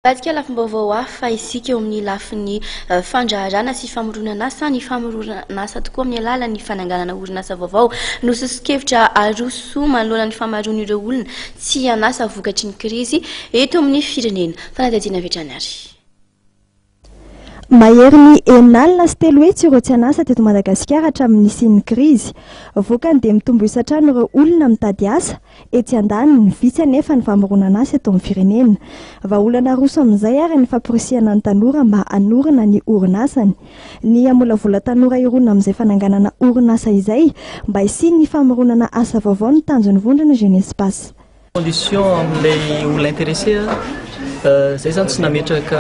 Hivadika lafim-baovao hafa isika eo amin'ny lafiny fandraharana sy famoronan'asa. Ny famoronan'asa tokoa amin'ny alalan'ny fananganana orinasa vaovao no soso-kevitra aroso manoloana ny famaroan'ireo olona tsy an'asa vokatry ny krizy eto amin'ny firenena. Fanadihadiana avy hatrany ary. Maherin'ny 360 ireo tsy an'asa teto Madagasikara hatramin'ny nisian'ny krizy. Vokany dia mitombo isa hatrany ireo olona mitady asa. Etsy andaniny, vitsy anefa ny famoronana asa eto amin'ny firenena. Vahaolana aroso amin'izay ary ny famporisihana ny tanora mba hanorina ny orinasany. Ny hamolavola tanora hirona amin'izay fananganana orinasa izay mba hisian'ny famoronana asa vaovao ny tanjon'ny vondrona Jeunespace. Condition amin'ilay olona intéressé zay zany tsy nametraka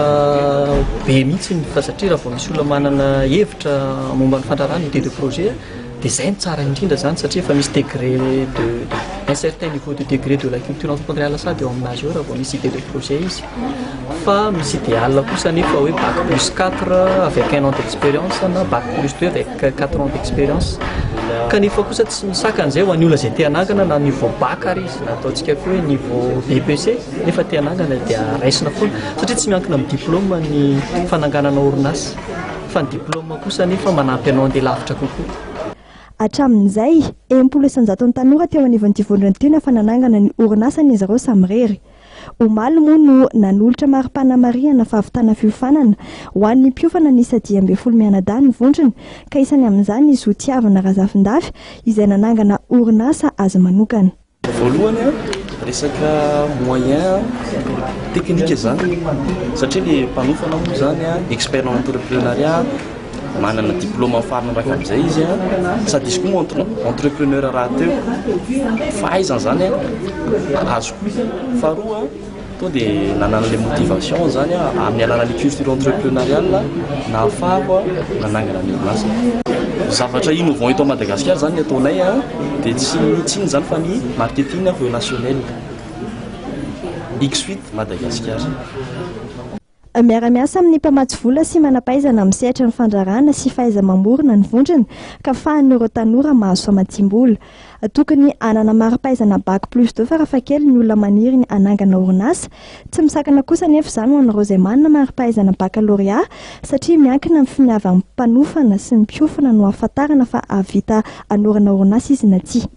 be mihitsy fa satria raha vao misy olona manana hevitra momba ny fandraharahana, idée de projet, Dia izay no tsara indrindra izany satria efa misy degré de un certain niveau de degré de la culture entrepreneuriale sady eo aminazy eo raha vao misy idée de projet izy. Fa misy idéal kosa anefa hoe bac plus quatre avec un an d'expérience na bac plus deux avec quatre ans d'expérience. Kanefa kosa tsy misakana izay ho an'ny olona izay te hanangana na niveau bac ary izy na ataontsika koa hoe niveau BEPC nefa te hanangana dia raisina foana satria tsy miankina amin'ny diplôme ny fananganana orinasa. Fa ny diplôme kosa anefa manampy anao handeha lavitra kokoa. Hatramin'izay, 60 isan-jaton'ny tanora teo anivon'ity vondrona ity no efa nanangana ny orinasany izy ireo samirery. Omaly moa no nanolotra mari-panamarihana fahavitana fiofanana ho an'ny mpiofana niisa 15 mianadahy ny vondrona ka isany amin'izany i Zotiavina Razafindafy izay nanangana orinasa azy manokana. Voalohany, resaka moyen technique zany satria le mpanofana moa zany expert en entrepreneuriat, manana diplôme farany raika amin'izay izy, sady izy koa moa entrepreneur rahateo, fahaizana zany azoko. Faharoa, tonga dia nanana le motivation zany amin'ny alalan'ny culture entrepreneuriale nahafahako nanangana ny orinasa. Zavatra innovant eto Madagasikara zany ny ataonay dia tsy tsy inona zany fa ny marketing relationnel X8 Madagasikara. Miara-miasa amin'ny mpamatsy vola sy manam-pahaizana amin'ny sehatry ny fandraharahana sy fahaiza-mamorona ny vondrona ka fahan'ireo tanora mahazo famatsiam-bola. Tokony hanana mari-pahaizana bac plus deux farafahakeliny ny olona maniry ny hanangana orinasa. Tsy misakana kosa anefa izany ho an'ireo izay manana mari-pahaizana baccalauréat satria miankina amin'ny finiavan'ny mpanofana sy ny mpiofana no ahafantarana fa hahavita hanorina orinasa izy na tsia.